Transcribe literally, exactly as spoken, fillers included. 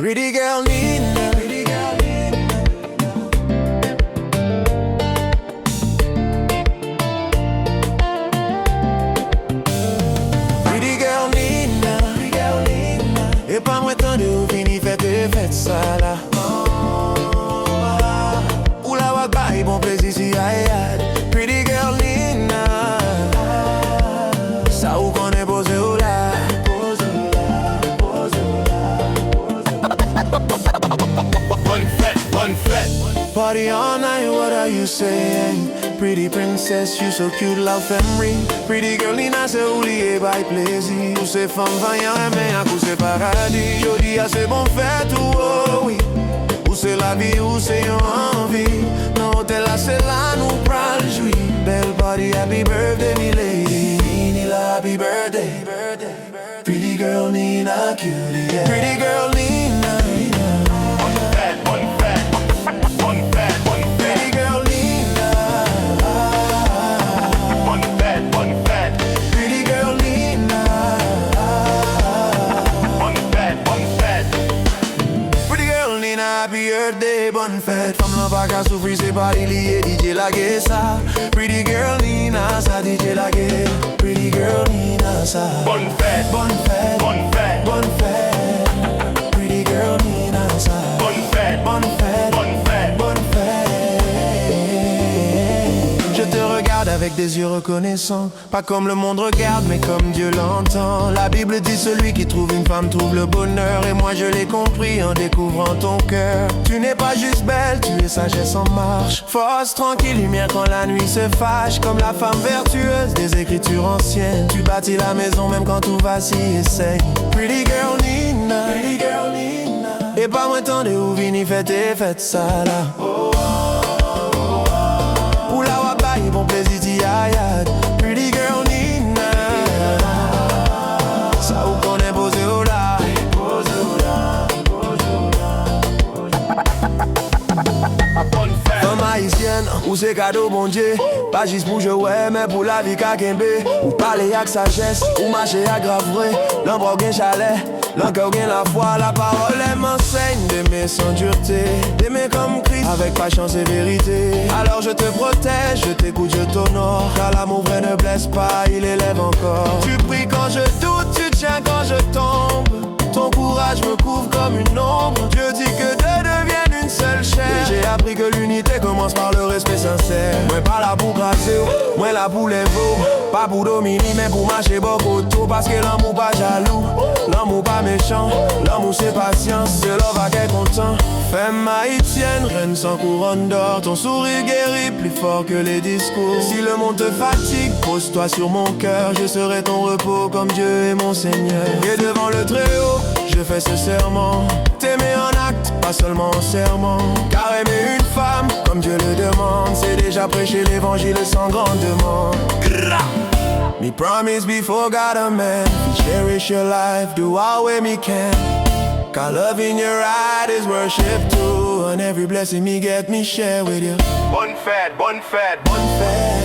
Pretty girl Nina. Pretty girl Nina. E pa mwen tande ou vini fè te fèt sa la. Ou la w ap bay bon plezi si ayad. Pretty girl Nina. Sa ou konnen poze w la. Bòn fèt, bòn fèt. Party all night, what are you saying? Pretty princess, you so cute, la w fè m ri. Pretty girl Nina, se ou li ye bay plezi. Ou se fanm vanyan renmen ak ou se paradi. Jodi a se bon fèt ou, oh wi. Ou se lavi, ou se yon anvi. Nan otèl la, se la nou pral jwi. Bèl party, happy birthday, mi lady. Nini la, happy birthday. Pretty girl Nina, cutie, yeah. Pretty girl Nina. Bòn fèt, bòn fèt, bòn fèt, bòn fèt. Pretty girl Nina. Bòn fèt, bòn fèt. Pretty girl Nina. Bòn fèt, bòn fèt. Pretty girl Nina, happy birthday, bòn fèt. Fanm lan pa ka soufri, se pa li li ye, D J lage sa. Pretty girl Nina, sa D J lage. Pretty girl Nina, sa. Bòn fèt, bòn fèt, bòn fèt, bòn fèt. Pretty girl Nina, sa. Bòn fèt, bòn fèt, bòn fèt, bòn fèt. Je te regarde avec des yeux reconnaissants. Pas comme le monde regarde, mais comme Dieu l'entend. La Bible dit, celui qui trouve une femme trouve le bonheur. Et moi, je l'ai compris en découvrant ton cœur. Tu n'es pas juste belle, tu es sagesse en marche. Force, tranquille, lumière quand la nuit se fâche. Comme la femme vertueuse des écritures anciennes. Tu bâtis la maison même quand tout vacille et saigne. Pretty girl Nina. Pretty girl Nina. E pa mwen tande ou vini fè te fèt sa la. Ou la w ap bay bon plezi ti ayad. Pretty girl Nina. Sa ou konnen poze w la. Fanm ayisyèn, ou se kado Bondye. Pa jis pou je wè, men pou lavi ka kenbe. Ou pale ak sajès, ou mache ak grav vre. Nan bra w gen chalè. Nan kè w gen lafwa, la parole elle m'enseigne d'aimer sans dureté, d'aimer comme Christ, avec patience et vérité. Alors je te protège, je t'écoute, je t'honore, car l'amour vrai ne blesse pas, il élève encore. Tu pries quand je doute, tu tiens quand je tombe. Ton courage me couvre comme une ombre. Dieu dit que deux deviennent une seule chair. Et j'ai appris que l'unité commence par le respect sincère. Mwen pa la pou kraze w, mwen la pou leve w. Pa pou domine, men pou mache bò kote w. Paske lanmou pa jalou, lanmou pa mechan. Lanmou se pasyans, se love ak kè kontan. Femme haïtienne, reine sans couronne d'or. Ton sourire guérit plus fort que les discours. Si le monde te fatigue, pose-toi sur mon cœur. Je serai ton repos comme Dieu est mon Seigneur. Et devant le Très-Haut, je fais ce serment. T'aimer en acte, pas seulement en serment. Car aimer une femme, comme Dieu le demande, c'est déjà prêcher l'évangile sans grande demande. Gra! Me promise before God and man, fi cherish your life, do all way me can. Car love in your heart is worship too. And every blessing me get, me share with you. Bòn fèt, bòn fèt, bòn fèt.